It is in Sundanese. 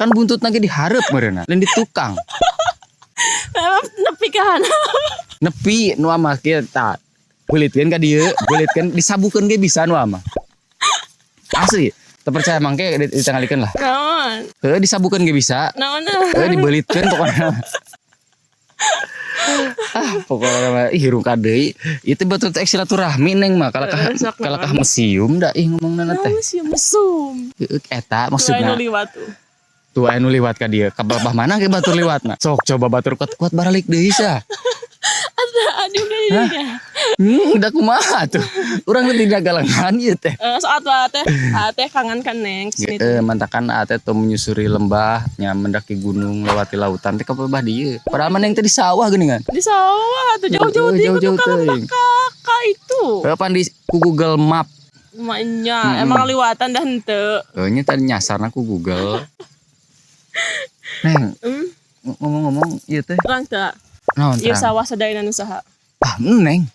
Kan buntut ge dihareup meureunna, lain di tukang. Emang nepi ka handap. Nepi nu mah kieu tah. Beulitkeun ka dieu, beulitkeun disabukeun ge bisa nu mah. Asli, teu percaya mangke ditangalikeun lah. Naon? Heuh, disabukeun ge bisa. Naon? Heuh, dibeulitkeun pokoknya. Ah, pokoknya mah ih hirung deui. Itu betul teh silaturahmi, Neng, mah kalakah Heeh, sok. Kalakah mesium da ih ngomongna teh. Naon sih mesum? Heueuh, eta Tuh maksudna. Anu liwat tuh. Tuh anu liwat ka dieu, ka babah mana ge batur liwatna. Sok coba batur kuat-kuat baralik deui sah. Ada juga ininya. Udah kumaha tuh. Urang teh tidak galengan ieu teh. Eh, soal tuh teh, teh kangen kan, Neng, kesini tuh. Mantakan ate tuh menyusuri lembah, nya mendaki gunung, lewati lautan teh ka babah dieu. Padahal mah Neng teh di sawah geuningan. Di sawah tuh jauh-jauh Heeh, di jauh-jauh ka lembah teuing. ka itu. Heuh, pan di ku Google Map. Maknya emang liwatan dah henteu. Heuh, nya tadi nyasarna ku Google. Neng, ngomong-ngomong ieu teh Terang teu? Naon Ieu terang? Sawah sadayana nu saha? Ah, Neng.